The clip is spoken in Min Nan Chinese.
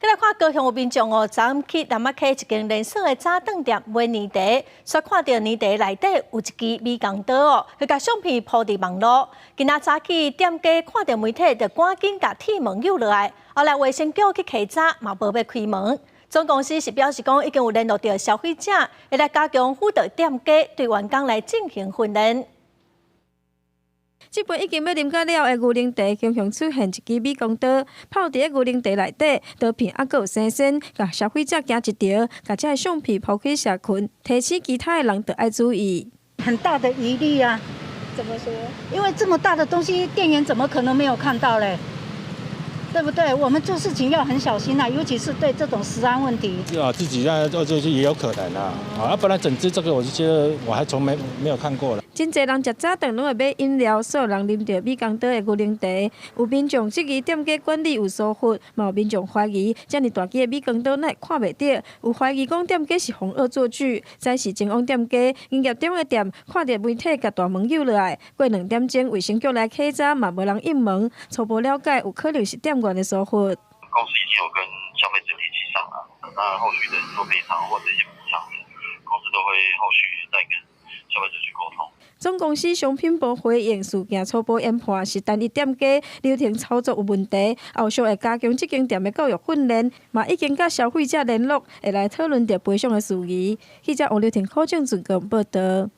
再來看高雄有民眾哦，昨昏去南仔溪一間連鎖的早頓店買奶茶，煞看著奶茶內底有一支美工刀哦，彼共相片鋪佇網路。今仔早起店家看著媒體，就趕緊共鐵門扭落來。後來衛生局去稽查，嘛無欲開門。總公司是表示講，已經有聯絡著消費者，會來加強輔導店家對員工來進行訓練。這杯已經欲啉甲了的牛奶茶，雄雄出現一支美工刀，泡佇咧牛奶茶內底，刀片猶閣有新鮮，共消費者驚一趒，共這个相片鋪去社群，提醒其他的人著愛注意。很大的疑慮啊！怎麼說？因為這麼大的東西，店員怎麼可能沒有看到嘞？對不對？我們做事情要很小心啊，尤其是對這種食安問題。啊，自己在做這也有可能啊。啊，不然整支這個，我就覺得我還從沒有看過了。真濟人食早頓攏會買飲料，煞有人啉著美工刀的牛奶茶。有民眾質疑店家管理有疏忽，嘛有民眾懷疑遮爾大支的美工刀哪會看袂著？有懷疑講店家是予惡作劇，再是前往店家營業中的店，看著媒體共大門扭落來。過2點鐘，衛生局來稽查，嘛無人應門。初步了解，有可能是店員的疏忽。公司已經有跟消費者聯繫上了，那後續的做賠償或者一些補償，公司都會後續再跟消費者去溝通。總公司商品部回應，事件初步研判是單一店家流程操作有問題，後續會加強這間店的教育訓練，嘛已經佮消費者聯絡，會來討論著賠償的事宜。記者王劉婷、柯正俊報導。